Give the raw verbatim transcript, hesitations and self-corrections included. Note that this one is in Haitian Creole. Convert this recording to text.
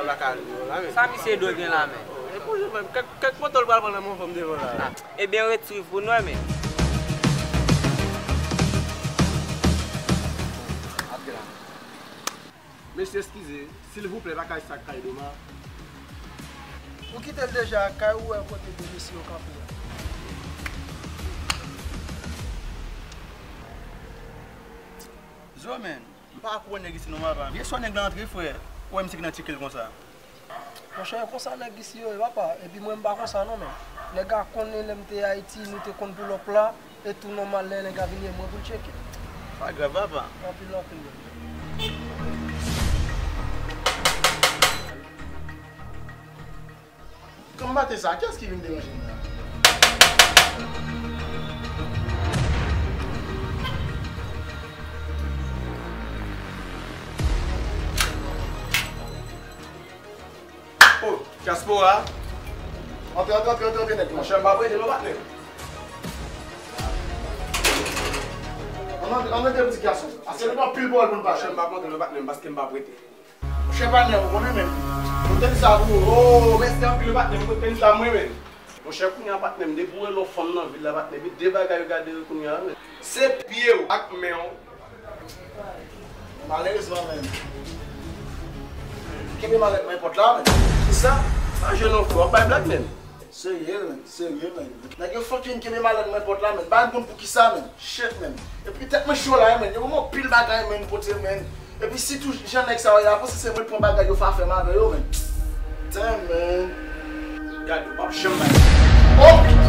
Lakay nou la, men. Sa misye dwe gen la, men. E bon, jan menm, kèk, kèk moto l pral pran nan men fanm devan la. Ah, ebyen, ret swiv pou n wè, men. Mesye, eskize, silvouplè, pa kay sa k kay Doma. Ou kite l deja ak kay ou wè kote de mesye yo kanpe a. Zo, men. M pa kwè nèg isi nòmal, pa. Vye swa nèg la antre, frè. Ou wè misye ki nan tcheke l konsa. Monchè, e konsa nèg isi yo ye, papa. Epi mwen, m pa konsa non, men. Nèg la konnen lè m te Ayiti, nou te konn pull up la, e tou nòmal lè nèg la vini e mwen pou l tcheke. Pa grav, papa. Anpil, anpil, men. Kan m maten sa, kiyès ki vin deranje m la? Oh, Diaspora. Antre, antre, antre, antre, antre, nèg. Monchè, m pa prete non, patnè. Ann antre, ann antre, pitit gason. Ase nou gen anpil pawòl pou n pale. Monchè, m pa prete non, patnè, paske m pa prete. Monchè, patnè, ou konnen, men. Mwen te di sa pou ou. Oh, mèsi anpil, patnè, mwen te di sa mwen, men. Monchè, kounye a, patnè m, depi w wè lè w fanm nan vil la, patnè, men de bagay yo gade yo kounye a, men. Se pye w ak men w. Malerezman, men. Kenbe malèt mwen pòt la, men. Kisa? Pa jwenn yon frè, w ap bay blag, men. Serye, men. Serye, men. Nèg yo fucking kenbe malèt mwen pòt la, men. Pa konn poukisa, men. Shit, men. Epi tèt mwen cho la, men. Yo ban mwen pil bagay, men, pote, men. Epi sitou jan nèg sa yo ye a, panse se mwen k pran bagay yo, fè afè m avè yo, men. Damn, men. Gade, w p ap janm bay. Oh!